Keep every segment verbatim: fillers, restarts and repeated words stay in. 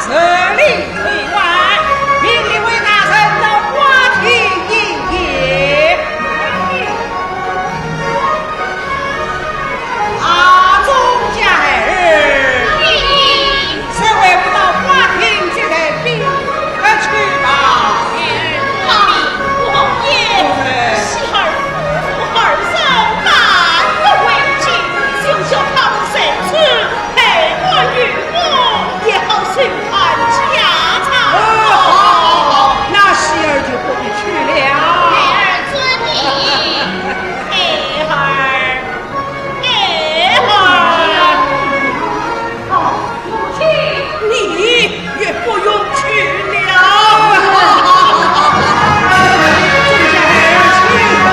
这里。 明日为大人到花厅饮宴。啊，钟家孩儿，谁为我到花厅接待宾客去吧？王爷，喜儿夫妇二人难得为聚，就叫他们随处陪伴与我，也好 看家常。哦，好，好，好，那喜儿就不必去了。孩儿遵命。孩儿，孩儿。好，母亲，你也不用去了。这下孩儿去吧。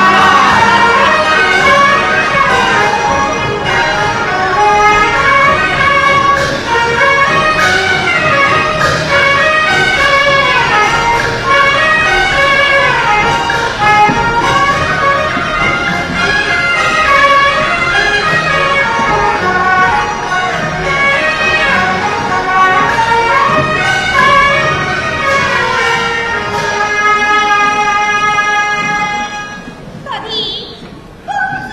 到底 公子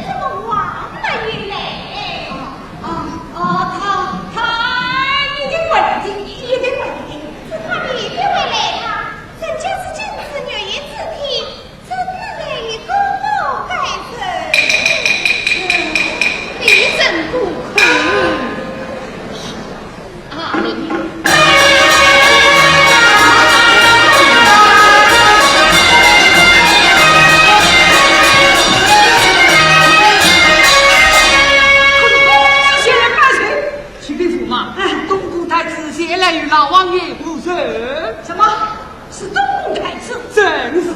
怎么还没有来？啊，啊，他，他一定会来的，一定会来的。只怕你一定会来，他人家是君子，月夜之体，怎能来与公母干涉？你真不可。 啊，你。启禀驸马，哎，东宫太子前来与老王爷会谈。什么？是东宫太子？正是。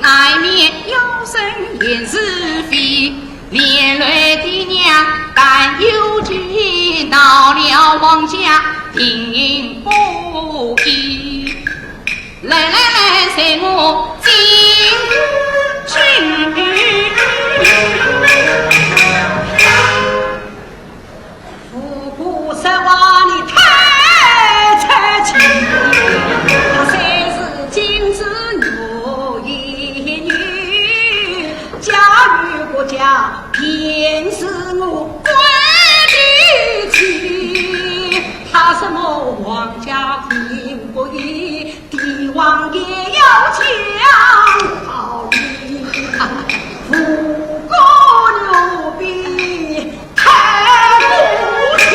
难免要生言是非，连累爹娘担忧极，闹了王家庭不易。来来来，随我进去。不过说话你太出气，她虽是金枝玉叶女，家与不家，便是我关的妻。她说我王家庭不易， 帝王也要讲道理，不过奴婢太无情。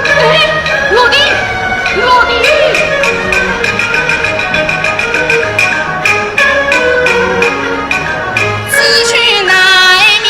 哎，奴婢，奴婢。此去难免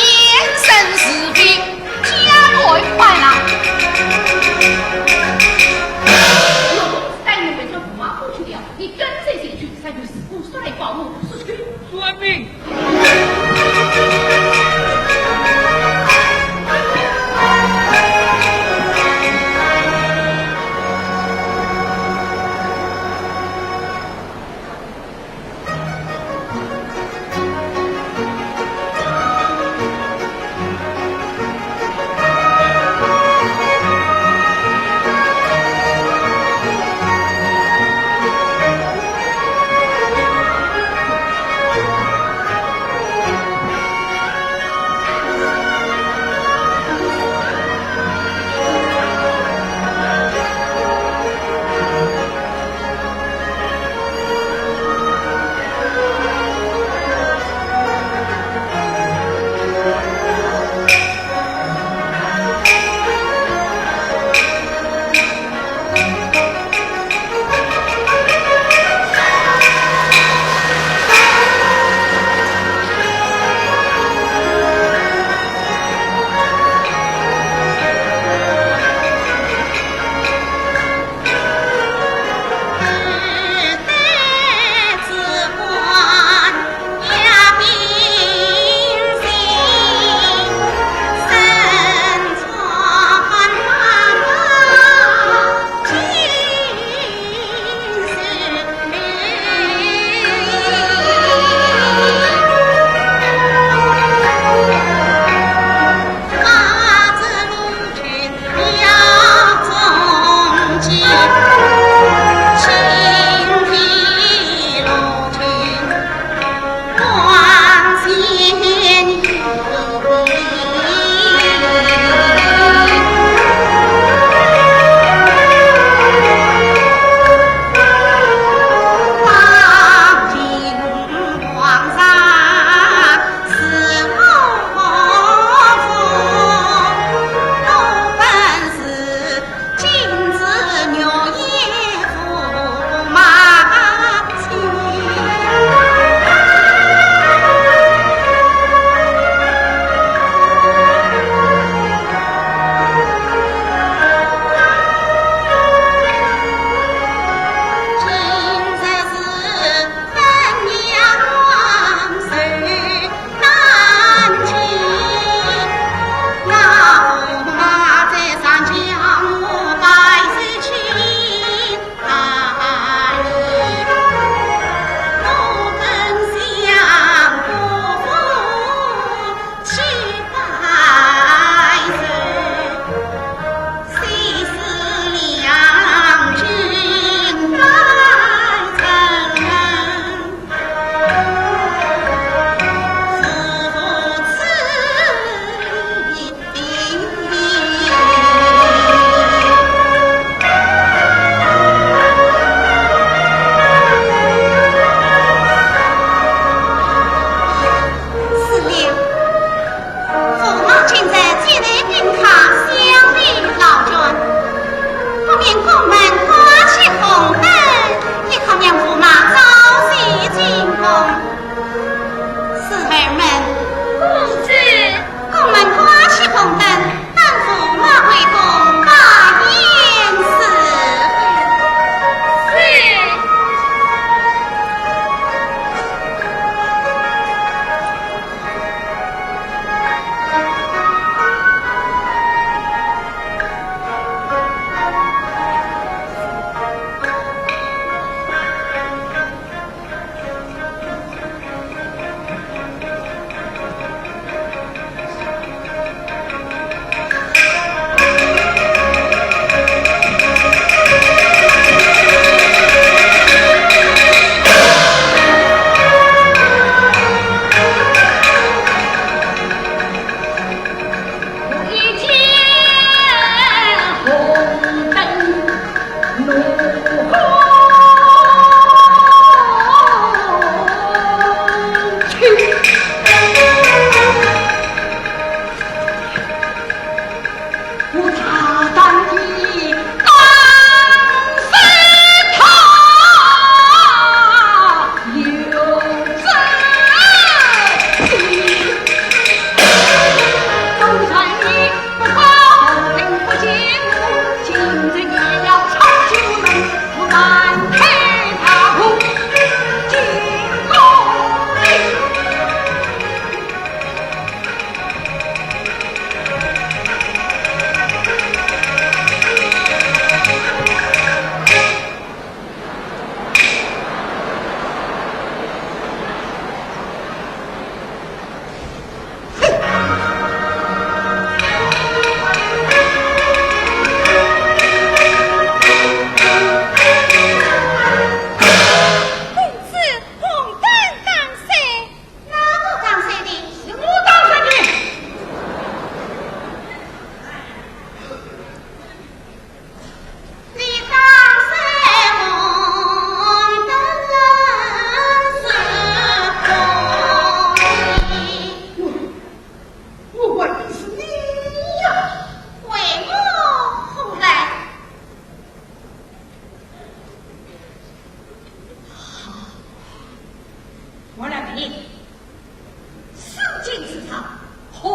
四境之上，何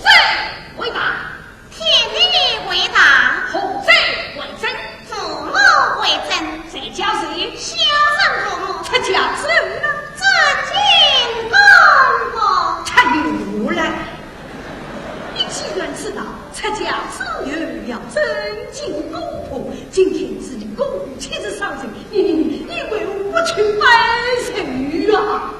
者为大？天地为大。何者为真？父母为真。在家谁？孝顺父母。出家谁呢？尊敬公婆。出牛来。你既然知道出家之人要尊敬公婆，今天是你公婆七十三岁，你你你为何不去拜寿啊？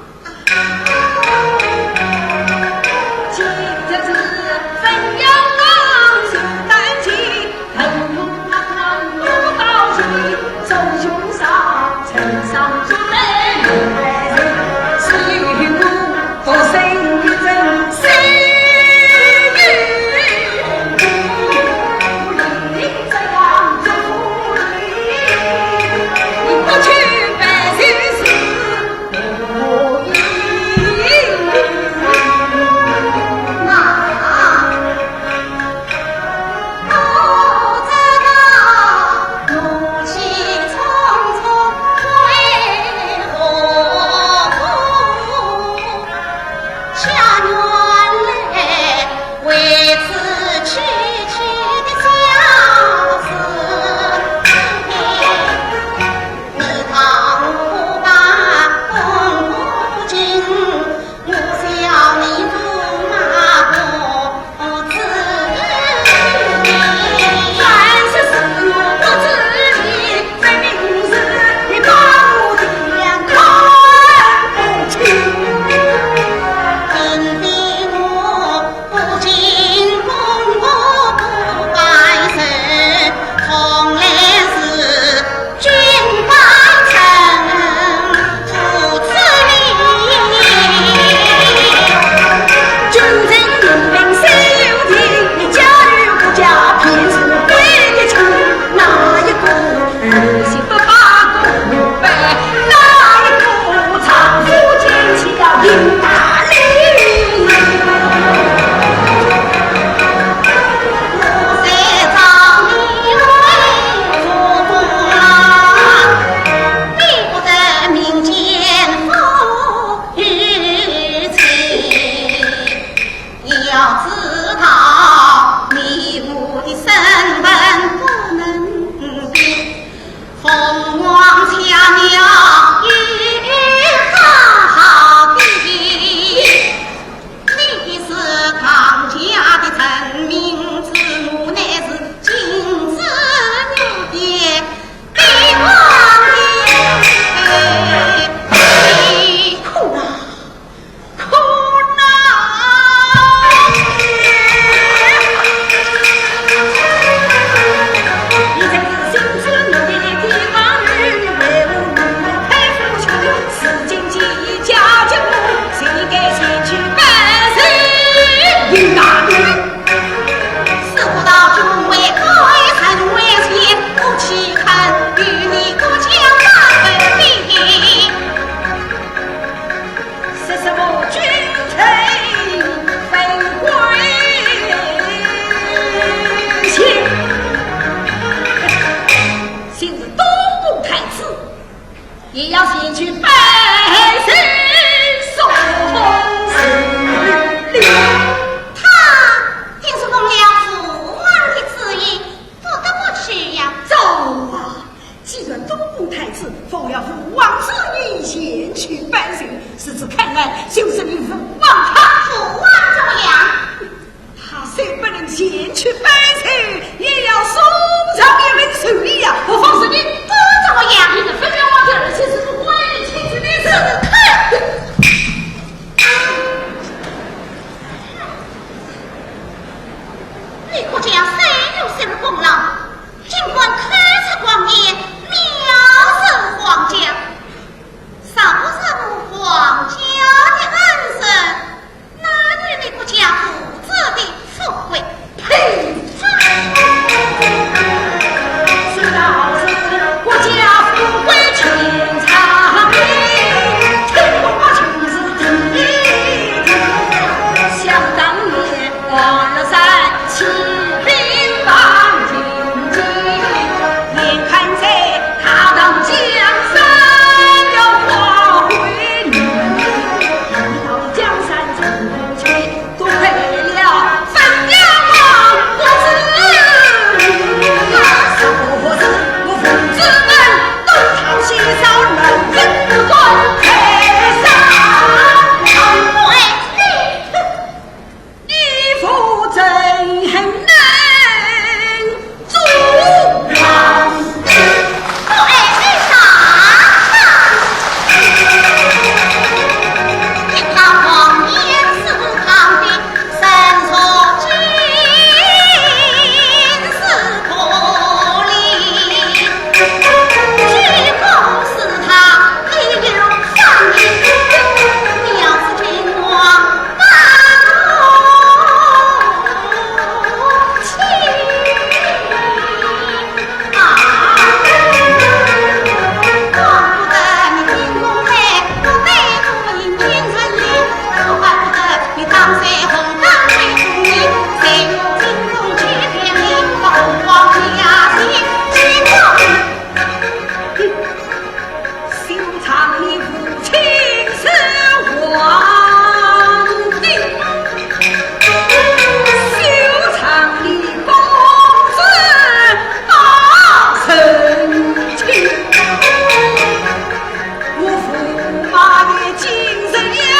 八月今日要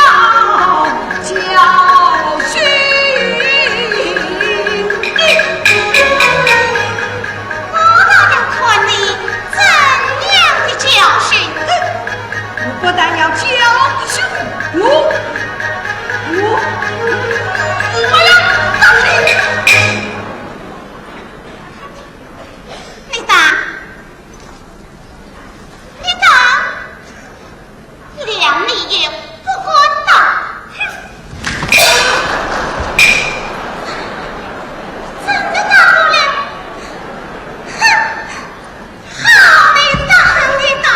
教训你。我倒要看你怎样的教训。我不但要教训，我，我，我要打你。你打，你打。 谅你也不敢打。哼，真的打我了？哼，好，你打，你打，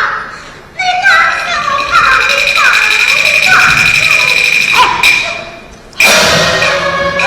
你打死我吧，你打，你打。哎，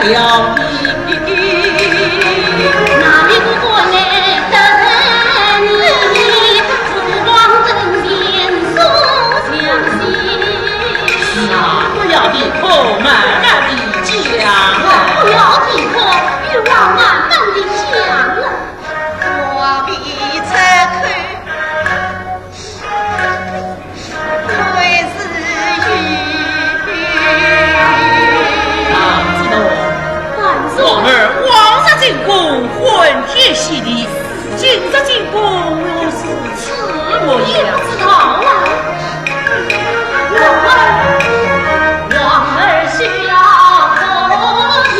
了你。哪里不过来得人你，不望人间所相信。那不要啼哭，慢慢地讲啊。不要啼哭，欲望慢慢地讲了。话未出口， 啊，子龙。皇儿往日进宫，婚姻喜礼，今日进宫又是此模样。也不知道啊。皇儿，皇儿笑可以。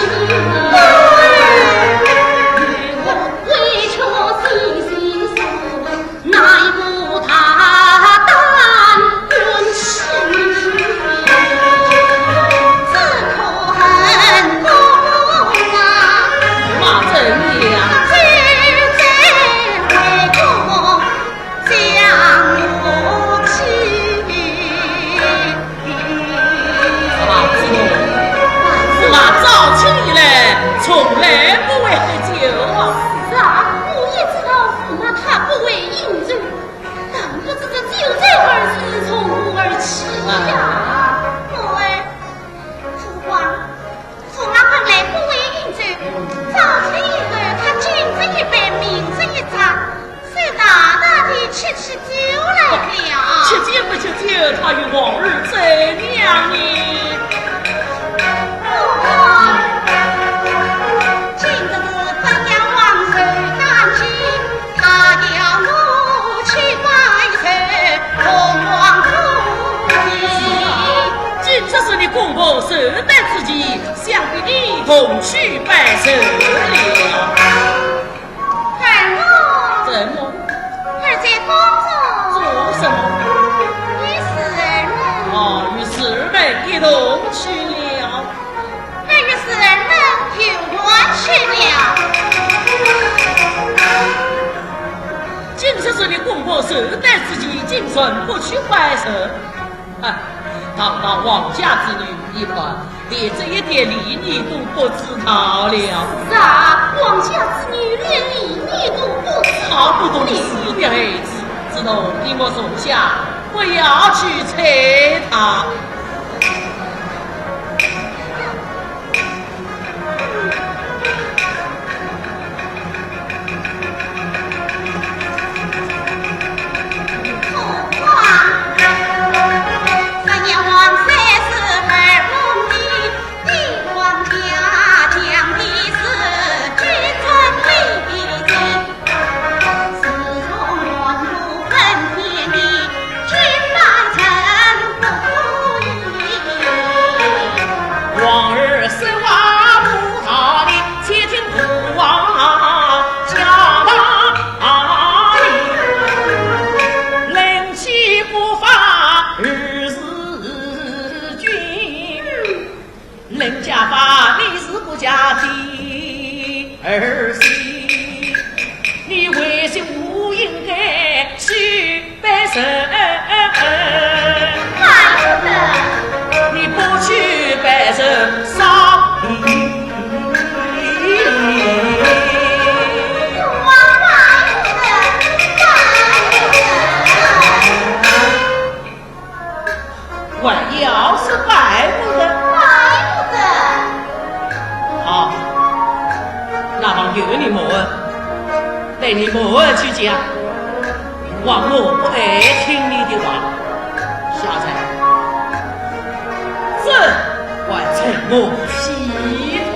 啊，子龙，驸马早起以来，从来不会喝酒啊。是啊，我也知道驸马他不会饮酒，但不知这酒醉二字从何而起呀。啊。母后，父王， 驸马本来不会饮酒，早起以后，他今这一杯，明这一盏，手大大地吃起酒来了。吃酒不吃酒，他与皇儿怎样呢？哦，今日是怎样王寿当亲，他要我去拜寿，同王同礼。今日是你公婆寿诞之期， 想必你同去拜寿了。二母。怎么？儿在宫中。做什么？与世人们。哦，与世人们一同去了。儿与世人们游玩去了。今日是你公婆寿诞之期，竟然不去拜寿。 啊，堂堂皇家之女一般，连这一点礼仪都不知道了。是啊，皇家之女连礼仪都不知道。好不懂事的孩子，子龙，你我坐下，不要去睬她。 皇儿身患无道理，且听父王讲道理。人妻不发而事君，人家发你是不家的儿媳，你为什么应该去 拜寿。怪不得。你不去拜寿，少礼。我怪不得，怪不得。还要是怪不得。怪不得。好，那么由你母后，对你母后去讲。 王母不爱听你的话，下来，这还怎么系统？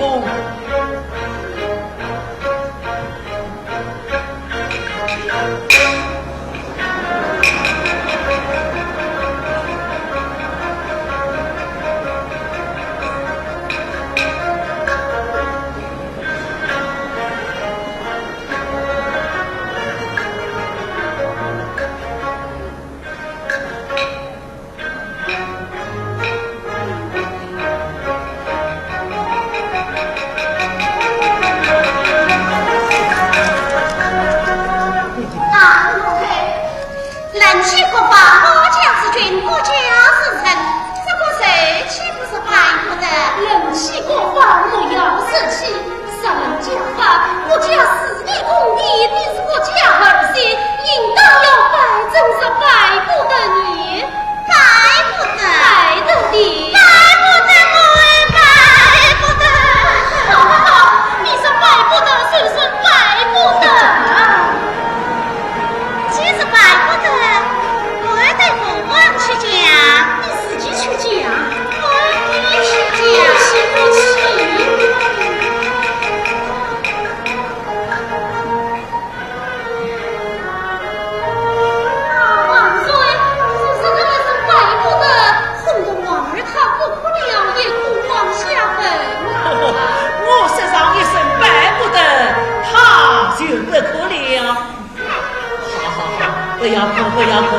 不要哭，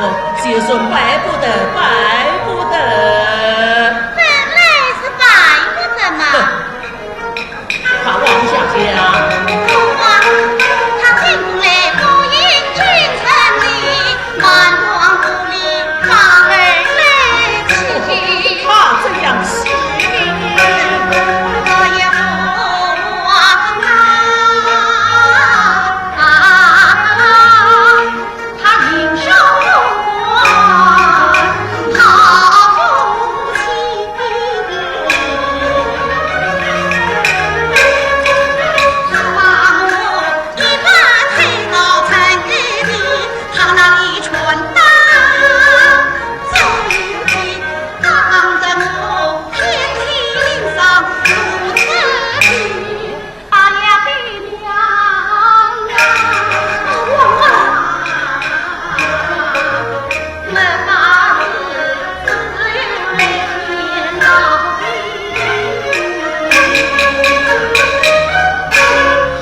就说拜不得，拜不得。本来是拜不得嘛。哼，他妄想讲。父王，他进宫来勾引君臣的，瞒王无礼，反而来欺。他这样欺你。我也不忘啊。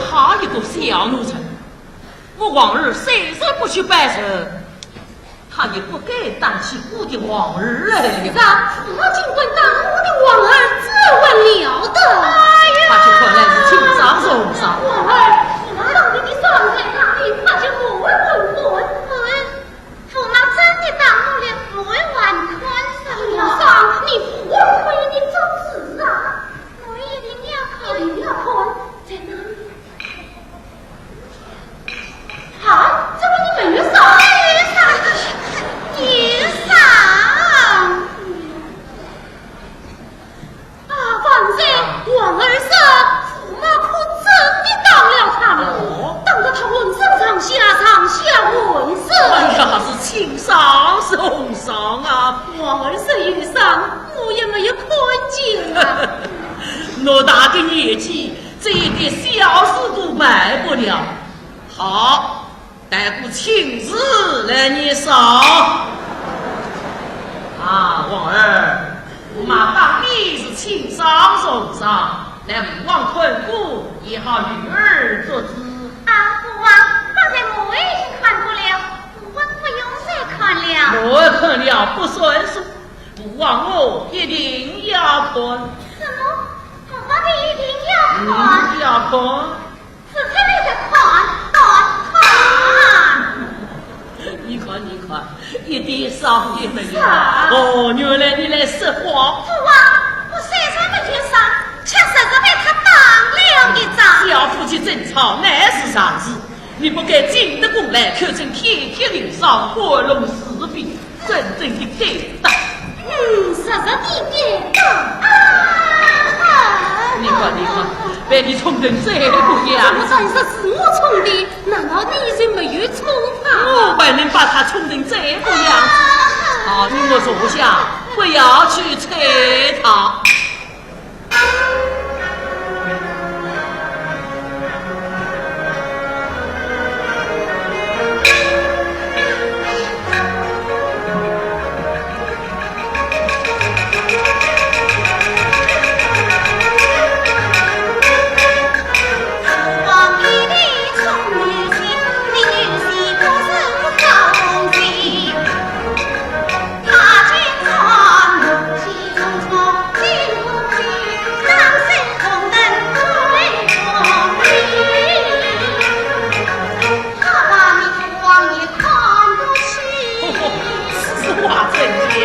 好一个小奴才，我皇儿虽然不去拜寿， 他也不该当起我的皇儿来。是啊，父王竟敢当我的皇儿，这还了得？哎呀，他这看来是轻伤重伤。皇儿，父王当你的伤在哪里？那就慢慢说。父王真的当我的皇儿看什么？皇上，你父王可以，你做事啊。我一定要看。一定要看，在哪里？ 啊，怎么你没有上？没有上，没有上。啊，万岁，皇儿说，驸马可真的打了他了，哦。打得他浑身上下，上下浑身。哎呀，是轻伤是重伤啊？皇儿说有伤，我也没有看见啊。偌大的年纪， 这一点小事都办不了。好，待我亲自来验伤。啊，皇儿，驸马当你是轻伤重伤，待父王看过，也好女儿作主。啊，父王，方才我已经看过了，父王不用再看了。我看了不算数，父王我一定要看。什么？ 我的一定要看。嗯，要看。是这里的看，看，看。你看，你看，一点伤也没有。是啊。哦，原来你来说谎。父王，我虽然没有伤，却实在被他打了一掌。小夫妻争吵乃是常事，你不该进得宫来，口称天天领赏，玩弄是非。 真正的该打。嗯，实在的该打。啊！你看，你看，被你冲成这个样子。我当时是我冲的，难道你就没有冲他吗？我还能把他冲成这个样子？啊！好，你们坐下，不要去睬他。 此话怎讲？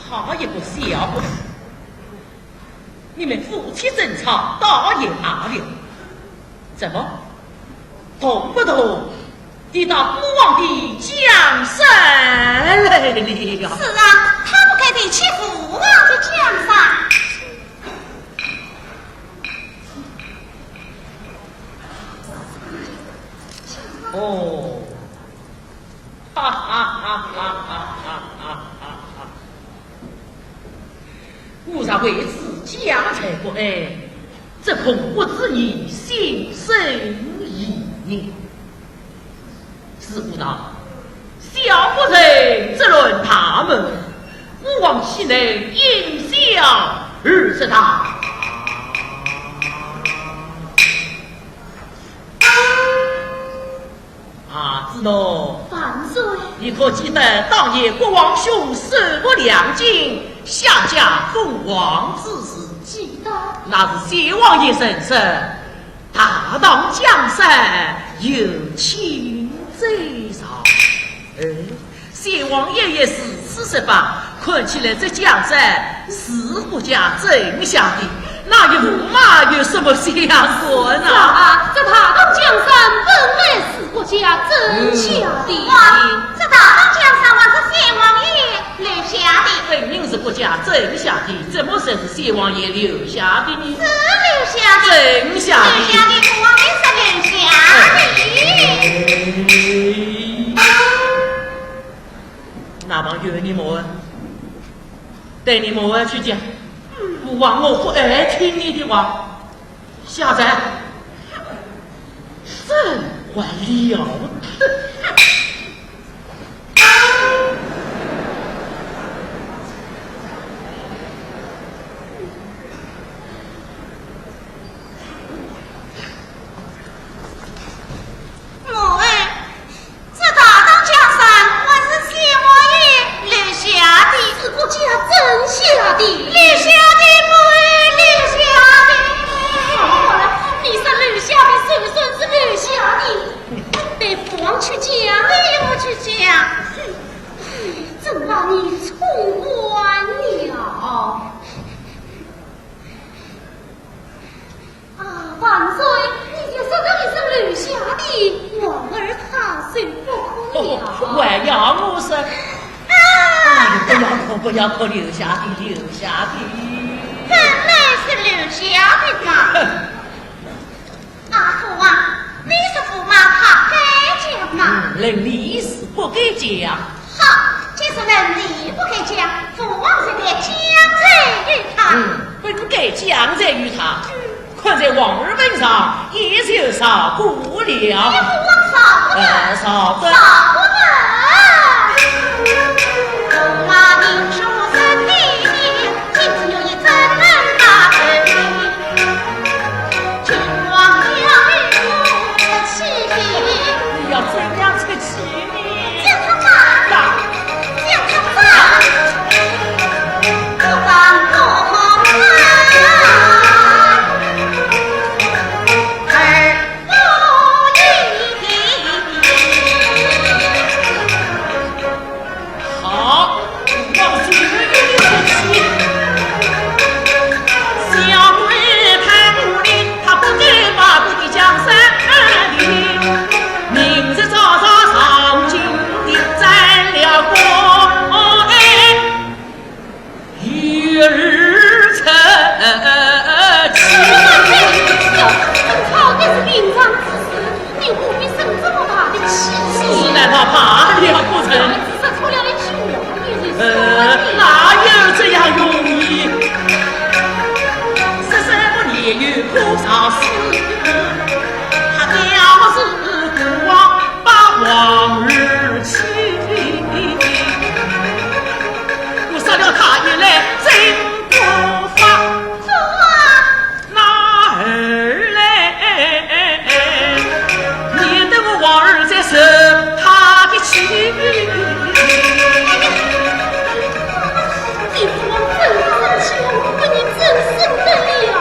好一个小鬼！ 你们夫妻争吵，倒也罢了，怎么动不动地到父王的江山来了？是啊，他不该提起父王的江山。哦，哈哈哈哈哈哈哈哈哈！为自家才不爱，这恐怖之人心生异念。 是故道，小妇人只论大门，孤王岂能因小而失大？啊，子龙，万岁。你可记得当年国王兄手握两京，下嫁封王之事？记得。那是先王爷盛世， 大唐江山由卿在朝。哎，先王爷也如此说法，看起来这江山是国家朕下的，那与驸马有什么相关啊？啊，这大唐江山本来是国家朕下的。嗯。哇，这大唐江山还是先王爷 留下的。分明是国家朕下的，怎么说是先王爷留下的呢？是留下的。朕下的。留下的，我们是留下的。那么有你们，带你们去讲，我王我不爱听你的话。 下来，这还了得！母哎， 这大唐江山还是先王爷留下的。是国家朕下的。留下的，母哎，留下的。好了，你说留下的，就算是留下的，待父王去讲，你也不去讲。哎，朕把你宠坏了。 啊，万岁，你就说这一声留下的，王儿他受不可了。还要我说？啊！哎，不要哭，不要哭，留下的，留下的。本来是留下的嘛。啊，父王，你说驸马他该讲吗？嗯，论理是不该讲。 好，既是论理不该讲，父王是该讲才与他。嗯，不该讲才与他。嗯。看在王儿份上，也就饶过了。也父王饶过了。呃，饶过。饶过了。驸马明说真的，今日有意怎能打退你？君王要你出气。你要怎样出气？ 好，我是有的出气。小鬼太无礼，他不该把我的江山的。 明日早上上京的斩了官，哎，与尔成亲。小子，争吵乃是平常之事，你何必生这么大的气？是难道怕了不成？只是出了一句话，你是说的。呃，哪有这样容易？十三个年有可造事， 他表示孤王把王儿弃，我杀了他也来真不法。父王！那儿来，免得我王儿再受他的气。你父王真是生气了，我不能忍受得了。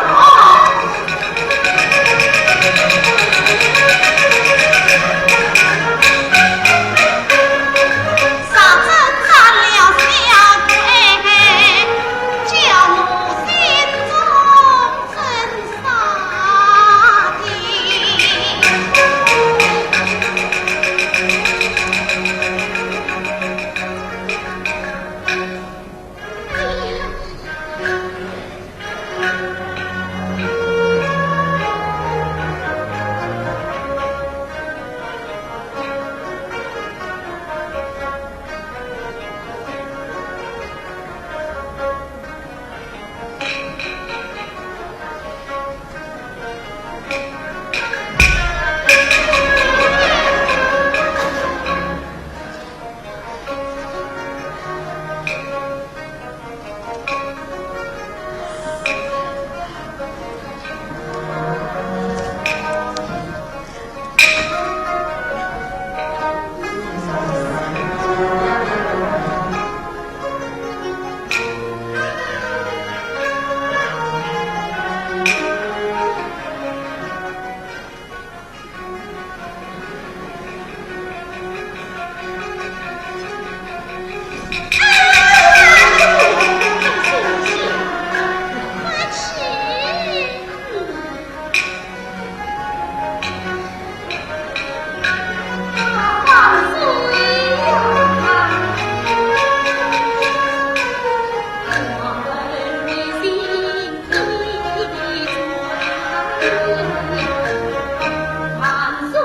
万岁，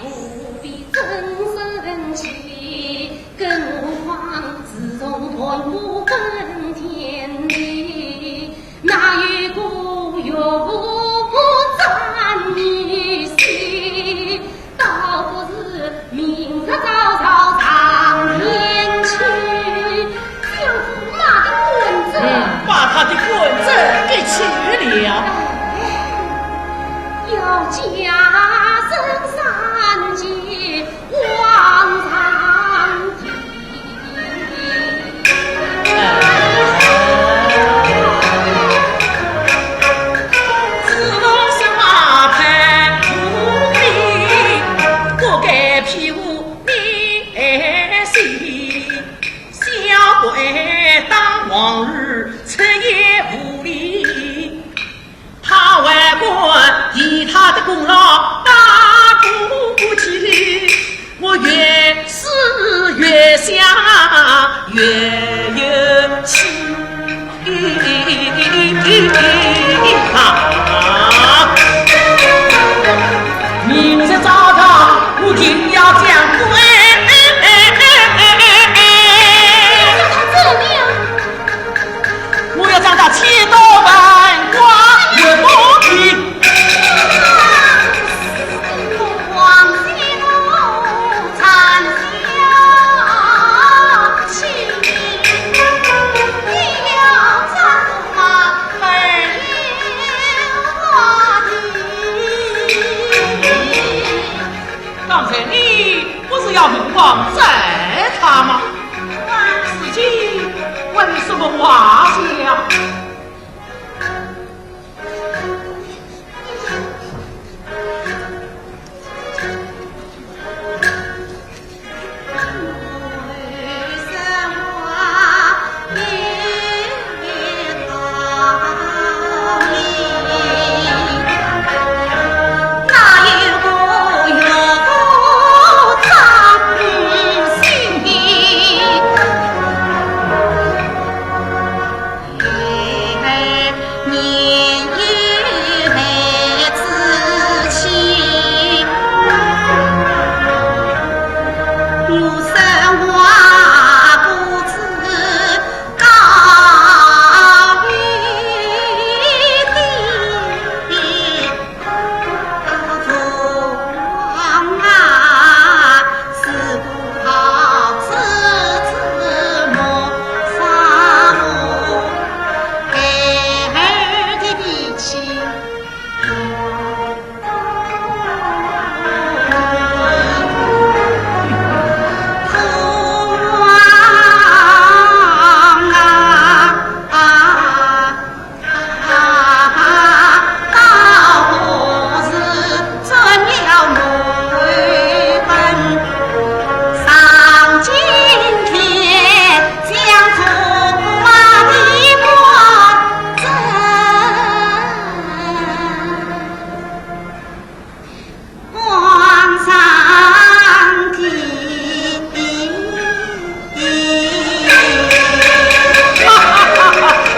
何必真生气？更何况自从断无根田地，哪有个岳父斩女婿？倒不如明日早朝上殿去，将驸马的官职，嗯，把他的官职革去了。要加升三级，往上提。自从是马太无礼，不该庇护你儿媳，小鬼当王儿，出言无礼。 他为官，以他的功劳大不过去，我越思越想，越有气。啊！明日早朝，我定要将官，我要将他千刀万剐，越不平。刚才你不是要明王宰他吗？如今为什么话讲？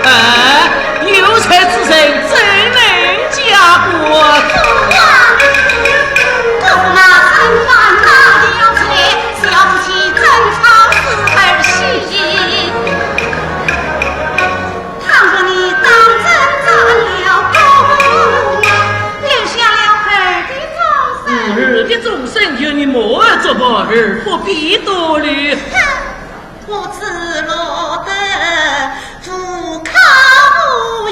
哎，有才之人怎能加官？父王，姑父那身犯大的要罪，小子去征朝侍儿戏。 倘若你当真斩了姑父，留下了儿的终身。嗯，儿的终身由你母爱作保，儿不必多虑。哼，我只落得无靠无依。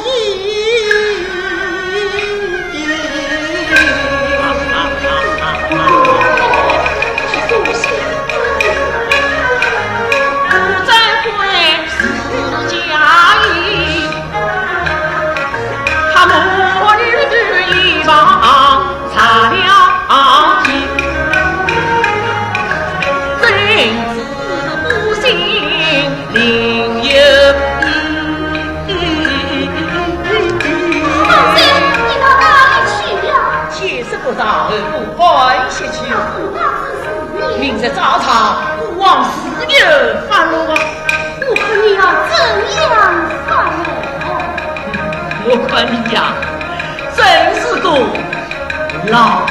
老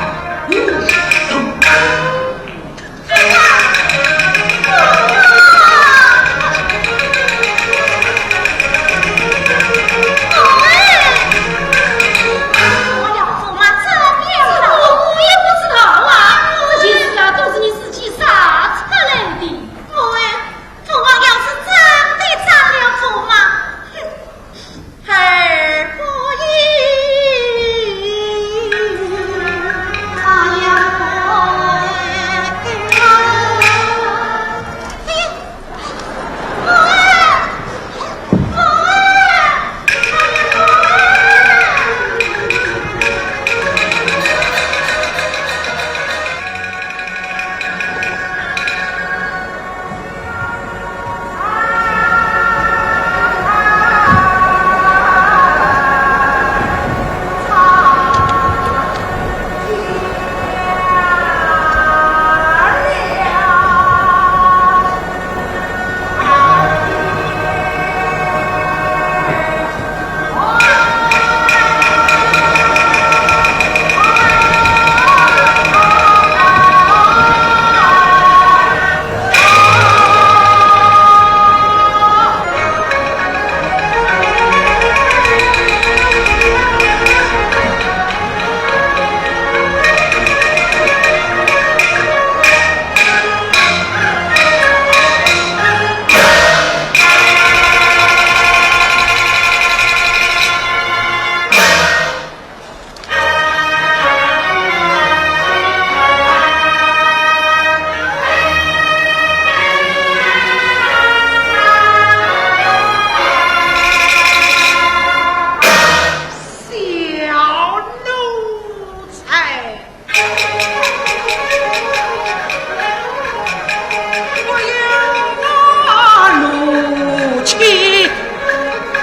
祖宗。哎呀，驸马，这便了。我也不知道啊，这件事啊，都是你自己杀出来的。我哎，父王要是真的斩了驸马，哼， 儿不依。哎呀，我儿，我儿，我儿。小奴才。 我有我怒气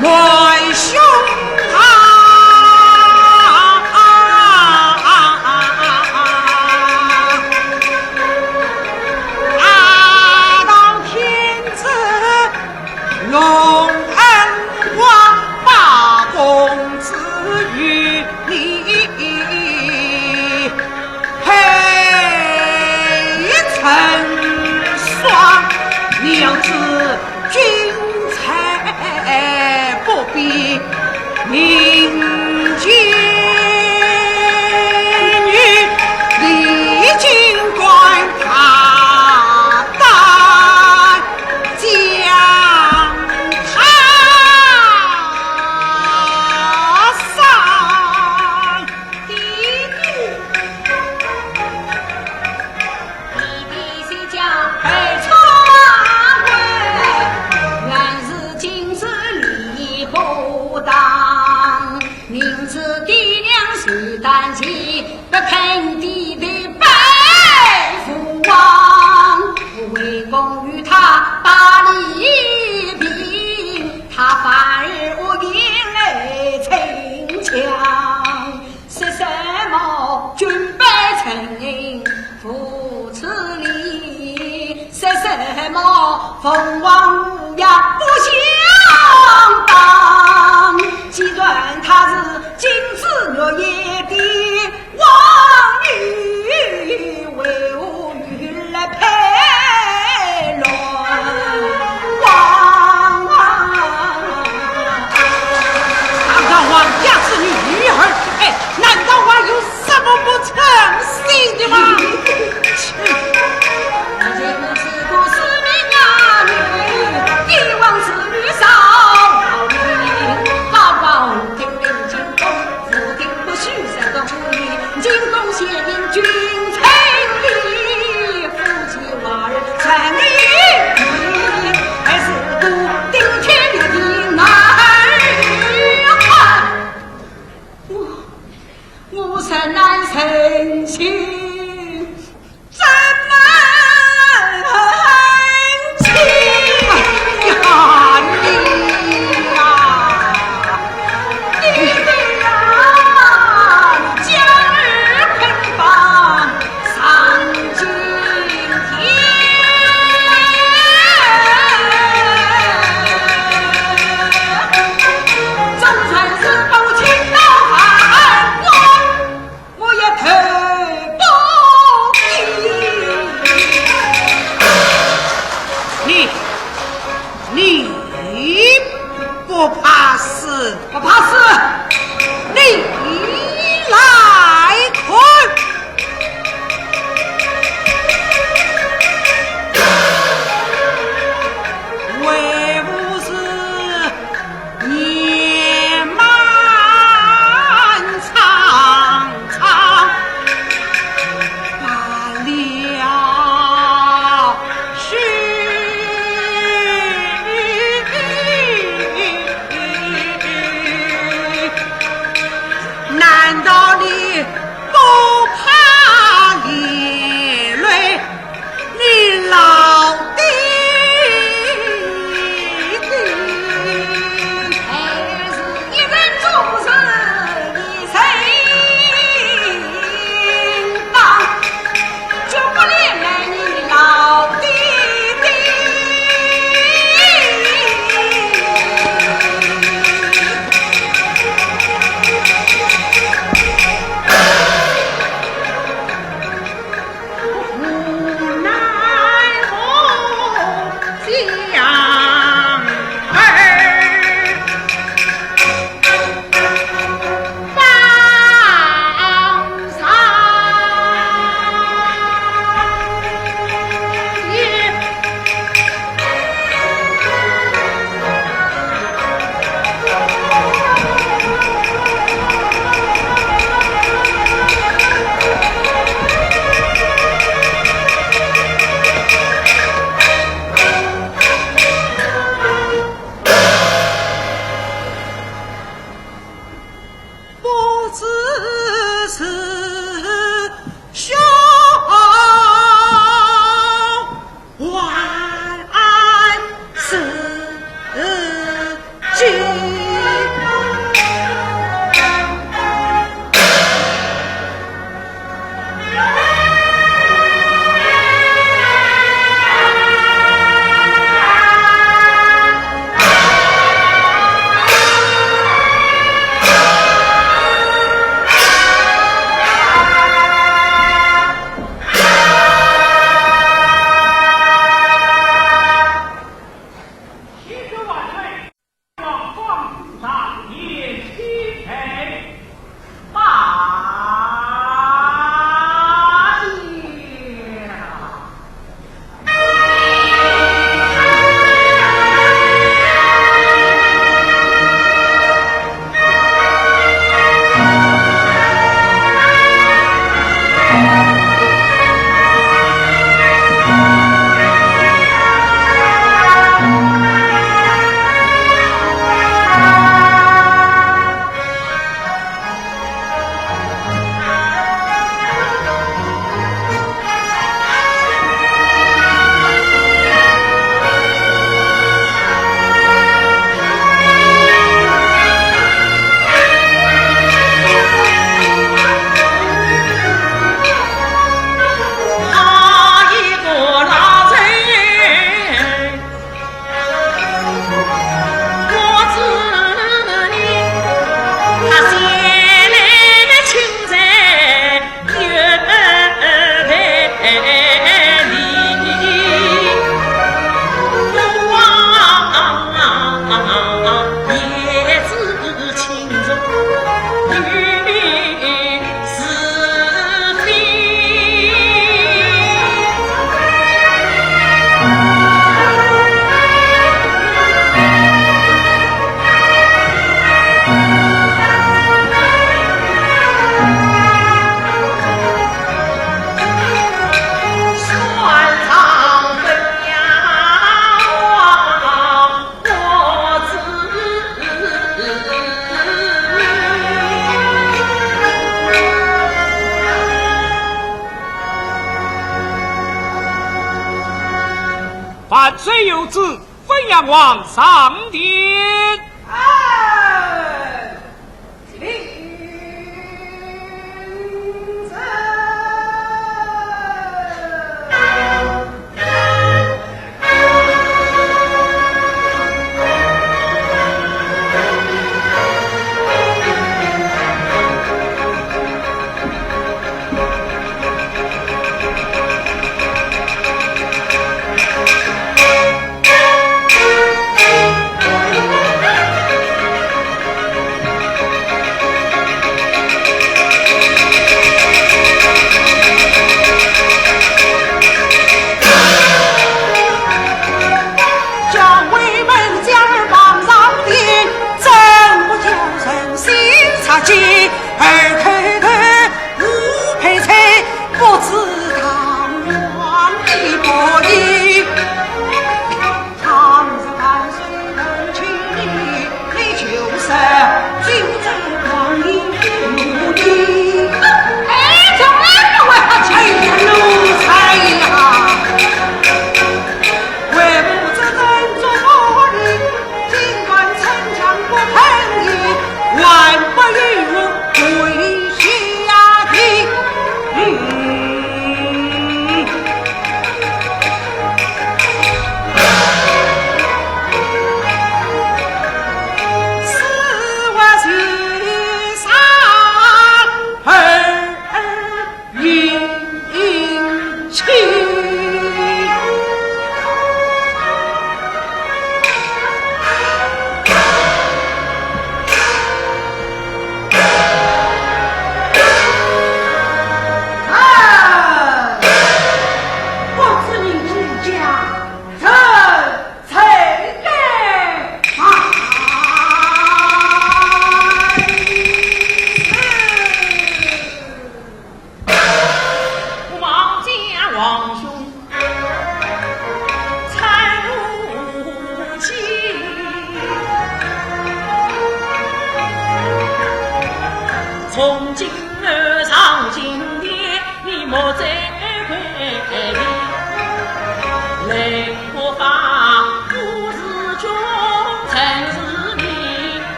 满胸膛。 堂堂皇家之女，与尔配，难道还有什么不称心的吗？我实难成亲，怎能成亲？哎呀，你呀，你呀，你将尔捆绑 上青天，总算是不听到寒光。谁有旨，分杨王上殿。哎，请旨。哎，从来不会发财。哎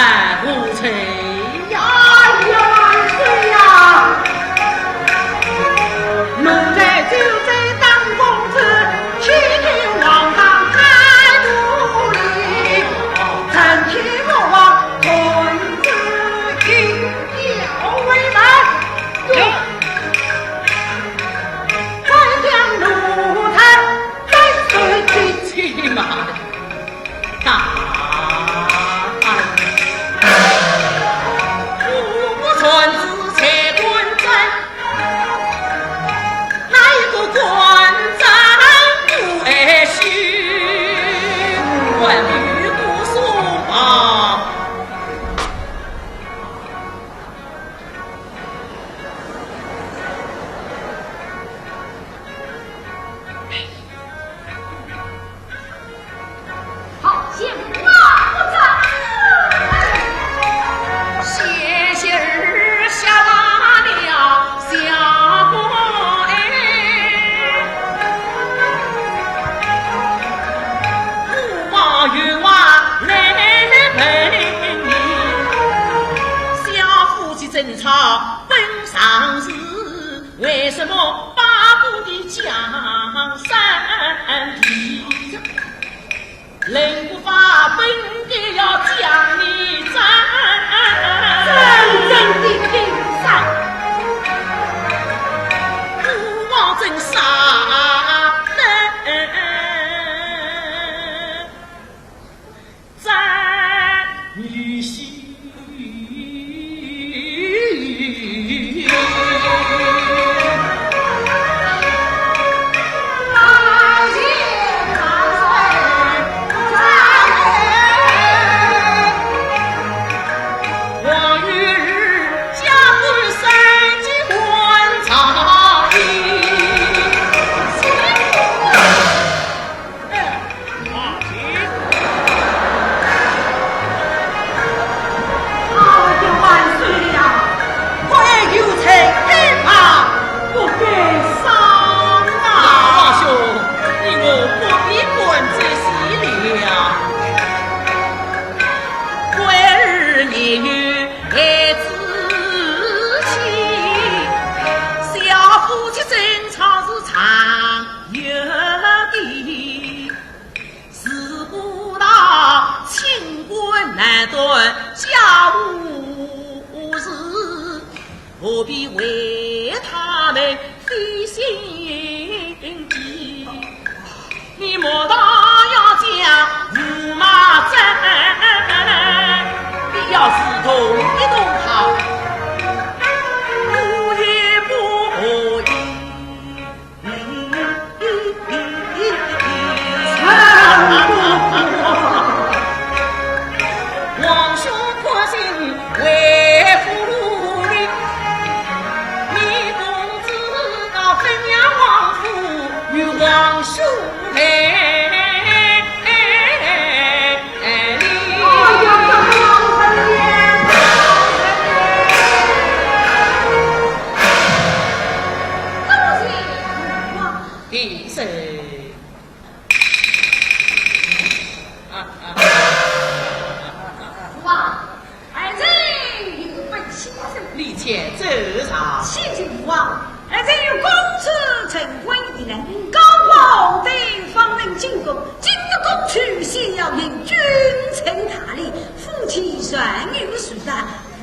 呀，奴才呀！ 好，先不为什么八股的江山地，人不发本该要将你斩？真正的凭啥？孤王怎杀得斩于心。王与日，加官三级官差。哎，王爷。哎呀，万岁呀！快有请，该怕不敢上啊！老王兄，你我不必管这些了。桂儿年幼孩子气，小夫妻争吵是常有的。 自古道清官难断家务事，何必为他们费心机？你莫道要将驸马斩，你要是动一动他，我也不可以。 王兄可信为父的，你公子到汾阳王府与王兄赔礼。哎呀，这个老人家！多谢父王。平身。 父王，儿臣有本启奏。你且奏上。启奏父王，儿臣有公主成婚一人，高皇帝方能进宫，进得宫去，先要行君臣大礼，夫妻传有序的。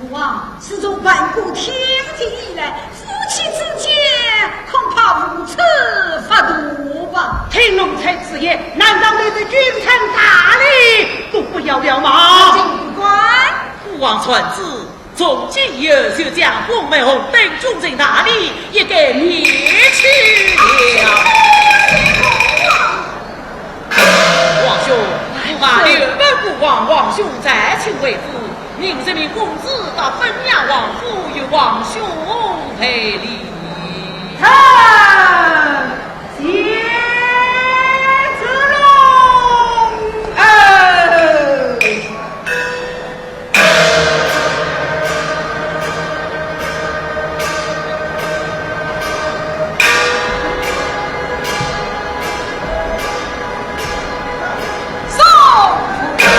父王，自从盘古天地以来，夫妻之间恐怕无处法度吧？听奴才之言，难道连这君臣大礼都不要了吗？不敢。父王传旨，从今以后，就将宫门红灯、君臣大礼一概免去了。王兄，驸马刘文不往，王兄再请回府。 命这名公子到汾阳王府与王兄赔礼。臣谢子龙。呃。送出去。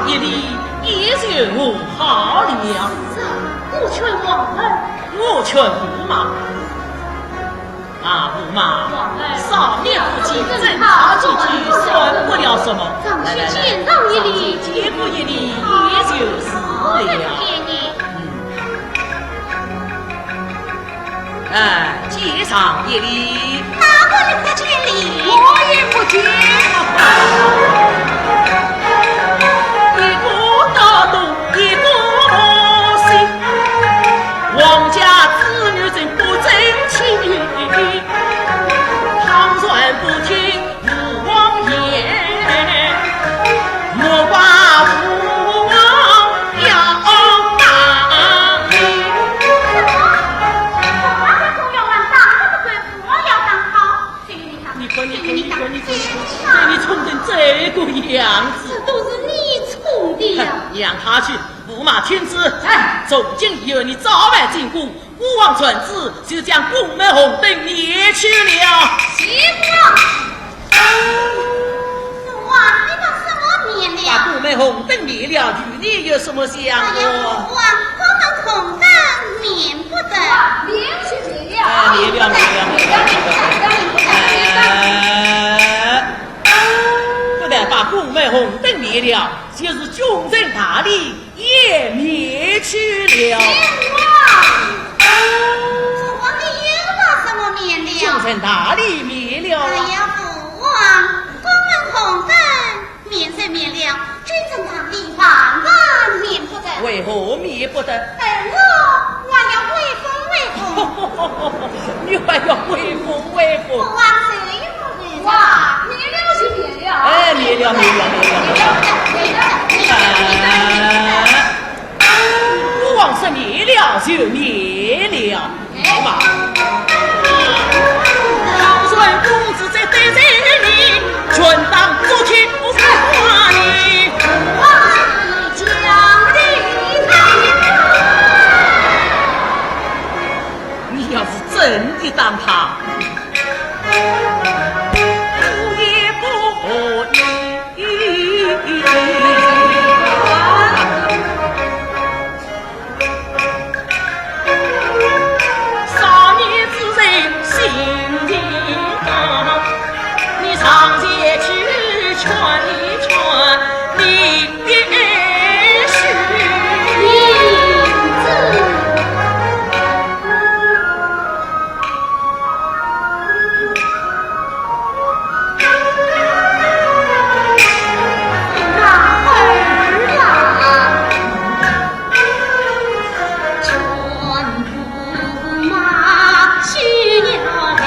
一礼也就和好了。是啊，我劝王儿。我劝驸马。啊，驸马，王儿。少年不见，争吵几句算不了什么。上去见上一礼。来，来，来，上去见过一礼也就是了。我才不见你。嗯。 哎，见上一礼。哪个也不见礼？我也不见。一个大度，一个心，王家子女真不争气。倘然不听 父王言，莫怪父王要打你。你看，你看，你看，你看，你看，你看，被你宠成这个样子。这都是你宠的呀。哼，让他去，驸马听旨。哎。从今以后，你早晚进宫， 父王传旨，就将宫门红灯灭去了。谢父王。父王，你把什么灭了？把宫门红灯灭了，与你有什么相干？哎呀，父王，宫门红灯免不得。免是免了。哎，免了，免了，免了，免了。哎，不但把宫门红灯灭了，就是君臣大礼 也灭去了。父王，父王，你又把什么灭了？君臣大礼灭了。哎呀，父王，宫门红灯免是免了，君臣大礼万万免不得。为何免不得？哎，我，我要威风威风。你还要威风威风？父王，谁 哇，免了就免了。哎，免了，免了，免了，免了。哎，父王说免了就免了。哎。好嘛。倘然公子再得罪你，全当捉去不放过你。哇，讲得好。 你要是真的打他，我也不和你。少年之人心地高，你上前去劝一劝你 我爱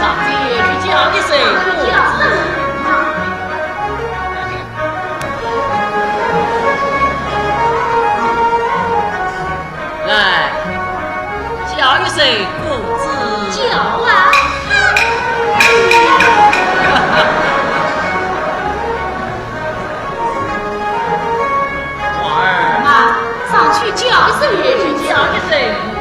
上前去叫一声公子。来，叫一声公子。叫啊！花儿。啊，上去叫一声公子。叫一声公